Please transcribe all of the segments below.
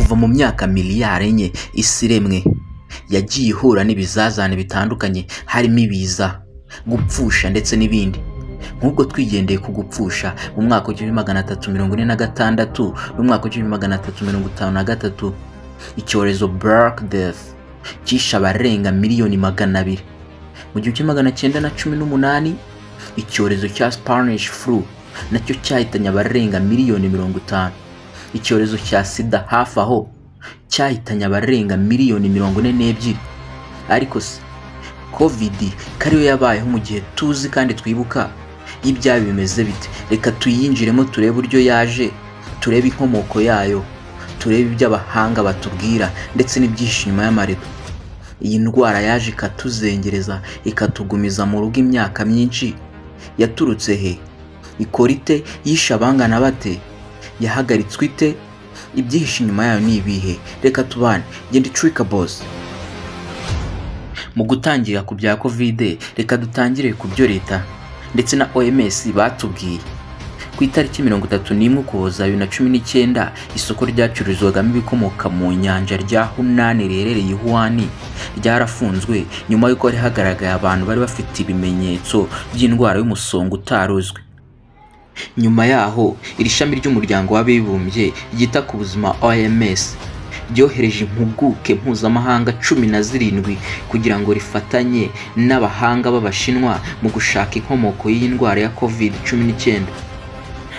Kuva mu myaka miliyari 4 isi iremwe, yagiye ihura n'ibizazane bitandukanye, harimo ibiza, gupfusha ndetse n'ibindi. Nk'ubwo twigendeye ku gupfusha, mu mwaka wa 1346 n'umwaka wa 1353, icyorezo Black Death cyishe abarenga miliyoni 200. Mu 1918, icyorezo cya Spanish Flu nacyo cyahitanye abarenga miliyoni 50. Icyorezo cya SIDA hafi aho cyahitanye abarenga miliyoni 42. Ariko se COVID ko ariyo yabayeho mu gihe tuzi kandi twibuka, y'ibyayo bimeze bite? Reka tuyinjiremo, turebe uburyo yaje, turebe inkomoko yayo, turebe ibyo abahanga batubwira ndetse n'ibyihishe inyuma y'amarido. Iyi ndwara yaje ikatuzengereza, ikatugumiza mu rugo imyaka myinshi, yaturutse he? Ikora ite? Yishe abangana bate? Yahagaritswe ite? Ibyihishe inyuma yayo ni ibihe? Reka tubane, genda icurika boss. Mu gutangira ku bya COVID, reka dutangire ku byo leta ndetse na OMS batubwiye. Ku itariki 31 Ukuboza 2019, isoko ryacururizwagamo ibikomoka mu nyanja rya Hunan riherereye i Wuhan ryarafunzwe, nyuma y'uko hari hagaragaye abantu bari bafite ibimenyetso by'indwara y'umusonga utaruzwi. Nyuma yaho, iri shami ry'Umuryango w'Abibumbye ryita ku buzima, OMS, ryohereje impuguke mpuzamahanga 17 kugira ngo rifatanye n'abahanga b'Abashinwa mu gushaka inkomoko y'iyi ndwara ya COVID-19.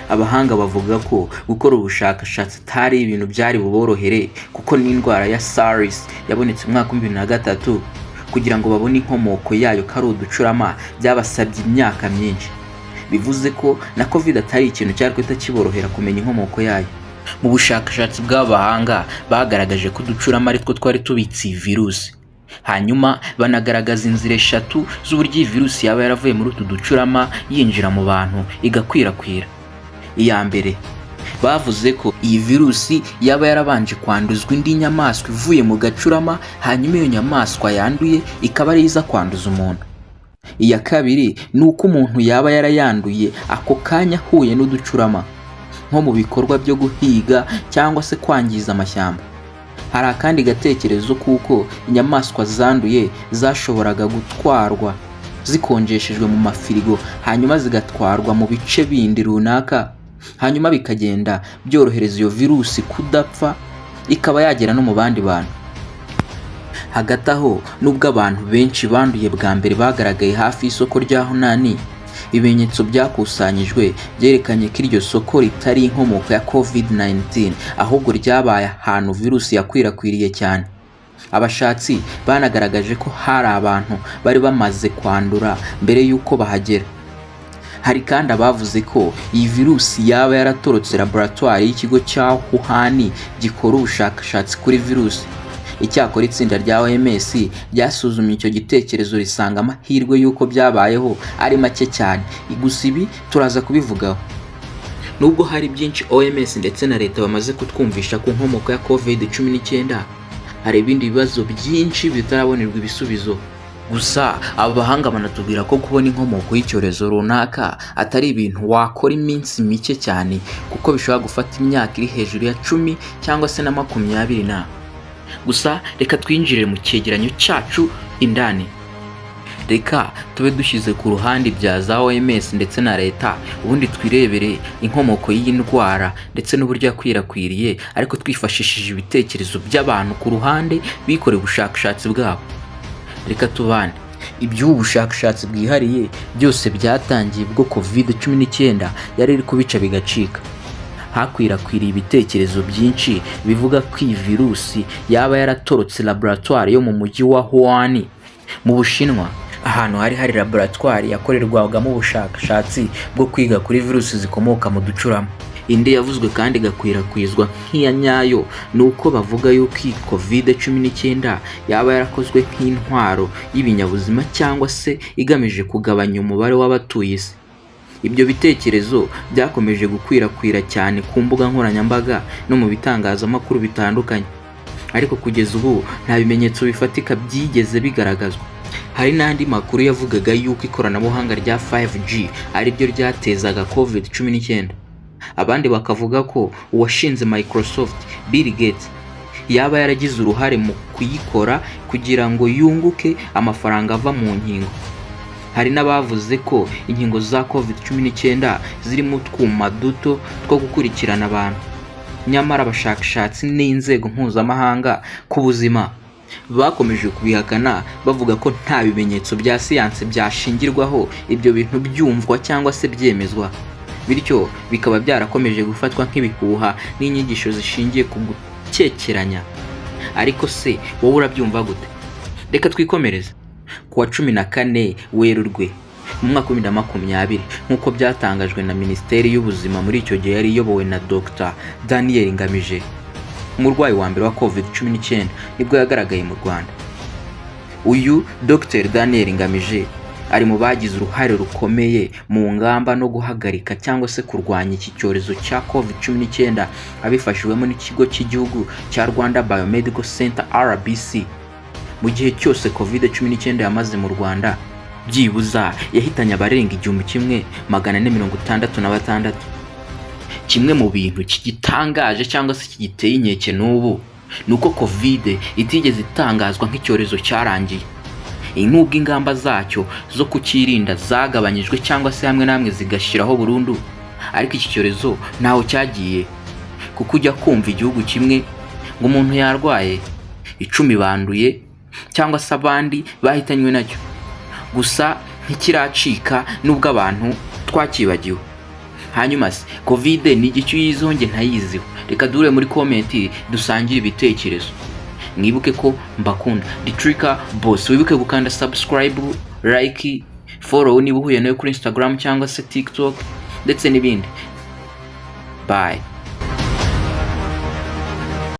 Abahanga bavuga ko gukora ubushakashatsi atari ibintu byari buborohere, kuko n'indwara ya SARS yabonetse mu mwaka wa 2003, kugira ngo babone inkomoko yayo ko ari uducurama byabasabye imyaka myinshi. Bivuze ko na COVID atari ikintu cyari guhita kiborohera kumenya inkomoko yayo. Mu bushakashatsi bw'abahanga, bagaragaje ko uducurama ari two twari tubitse iyi virusi, hanyuma banagaragaza inzira eshatu z'uburyo iyi virusi yaba yaravuye muri utu ducurama yinjira mu bantu igakwirakwira. Iya mbere, bavuze ko iyi virusi yaba yarabanje kwanduzwa indi nyamaswa ivuye mu gacurama, hanyuma iyo nyamaswa yanduye ikaba ariyo iza kwanduza umuntu. Iya kabiri ni uko umuntu yaba yarayanduye ako kanya ahuye n'uducurama, nko mu bikorwa byo guhiga cyangwa se kwangiza amashyamba. Hari akandi gatekerezo kuko inyamaswa zanduye zashoboraga gutwarwa zikonjeshejwe mu mafirigo, hanyuma zigatwarwa mu bice bindi runaka, hanyuma bikagenda byorohereza iyo virusi kudapfa, ikaba yagera no mu bandi bantu. Hagati aho, nubwo abantu benshi banduye bwa mbere bagaragaye hafi y'isoko rya Hunan, ibimenyetso byakusanyijwe byerekanye ko iryo soko ritari inkomoko ya COVID-19, ahubwo ryabaye ahantu virusi yakwirakwiriye cyane. Abashatsi banagaragaje ko hari abantu bari bamaze kwandura mbere y'uko bahagera. Hari kandi abavuze ko iyi virusi yaba yaratorotse laboratwari y'ikigo cya Wuhan gikora ubushakashatsi kuri virusi. Icyakora, itsinda rya OMS ryasuzumye icyo gitekerezo, risanga amahirwe y'uko byabayeho ari make cyane. Gusa ibi turaza kubivugaho. Nubwo hari byinshi OMS ndetse na leta bamaze kutwumvisha ku nkomoko ya COVID-19, hari ibindi bibazo byinshi bitarabonerwa ibisubizo. Gusa aba bahanga banatubwira ko kubona inkomoko y'icyorezo runaka atari ibintu wakora iminsi mike cyane, kuko bishobora gufata imyaka iri hejuru ya 10 cyangwa se na 20 na. Gusa reka twinjire mu cyegeranyo cyacu indani. Reka tube dushyize ku ruhande ibya za OMS ndetse na leta, ubundi twirebere inkomoko y'iyi ndwara ndetse n'uburyo yakwirakwiriye, ariko twifashishije ibitekerezo by'abantu ku ruhande bikoreye ubushakashatsi bwabo. Reka tubane. Iby'ubu bushakashatsi bwihariye byose byatangiye ubwo COVID-19 yari iri kubica bigacika. Hakwirakwiriye ibitekerezo byinshi bivuga ko iyi virusi yaba yaratorotse laboratwari yo mu mujyi wa Wuhan mu Bushinwa, ahantu hari hari laboratwari yakorerwagamo ubushakashatsi bwo kwiga kuri virusi zikomoka mu ducurama. Indi yavuzwe kandi igakwirakwizwa nk'iya nyayo ni uko bavuga yuko iyi COVID-19 yaba yarakozwe nk'intwaro y'ibinyabuzima cyangwa se igamije kugabanya umubare w'abatuye isi. Ibyo bitekerezo byakomeje gukwirakwira cyane ku mbuga nkoranyambaga no mu bitangazamakuru bitandukanye, ariko kugeza ubu nta bimenyetso bifatika byigeze bigaragazwa. Hari n'andi makuru yavugaga yuko ikoranabuhanga rya 5G ari ryo ryatezaga COVID-19. Abandi bakavuga ko uwashinze Microsoft, Bill Gates, yaba yaragize uruhare mu kuyikora kugira ngo yunguke amafaranga ava mu nkingo. Hari n'abavuze ko inkingo za COVID-19 zirimo utwuma duto two gukurikirana abantu. Nyamara abashakashatsi n'inzego mpuzamahanga ku buzima bakomeje kubihakana, bavuga ko nta bimenyetso bya siyansi byashingirwaho ibyo bintu byumvwa cyangwa se byemezwa, bityo bikaba byarakomeje gufatwa nk'ibihuha n'inyigisho zishingiye ku gukekeranya. Ariko se wowe urabyumva gute? Reka twikomereze. Ku wa 14 Werurwe mu mwaka wa 2020, nk'uko byatangajwe na Minisiteri y'Ubuzima muri icyo gihe yari iyobowe na Dr Daniel Ngamije, umurwayi wa mbere wa COVID-19 nibwo yagaragaye mu Rwanda. Uyu Dr Daniel Ngamije ari mu bagize uruhare rukomeye mu ngamba no guhagarika cyangwa se kurwanya iki cyorezo cya COVID-19, abifashijwemo n'ikigo cy'igihugu cya Rwanda Biomedical Center, RBC. Mu gihe cyose COVID-19 yamaze mu Rwanda, byibuza yahitanye abarenga 1466. Kimwe mu bintu kigitangaje cyangwa se kigiteye inkeke n'ubu ni uko COVID itigeze itangazwa nk'icyorezo cyarangiye, nubwo ingamba zacyo zo kucyirinda zagabanyijwe cyangwa se hamwe na hamwe zigashyiraho burundu. Ariko iki cyorezo ntaho cyagiye, kuko ujya kumva igihugu kimwe ngo umuntu yarwaye, 10 banduye cyangwa se abandi bahitanywe nacyo. Gusa ntikiracika nubwo abantu twakibagiwe. Hanyuma se COVID ni igiki uyiziho, njye ntayiziho? Reka duhure muri comment dusangire ibitekerezo. Mwibuke ko mbakunda, Ditrika Boss. Wibuke gukanda subscribe, like, follow niba uhuye nawe kuri Instagram cyangwa se TikTok ndetse n'ibindi. Bye.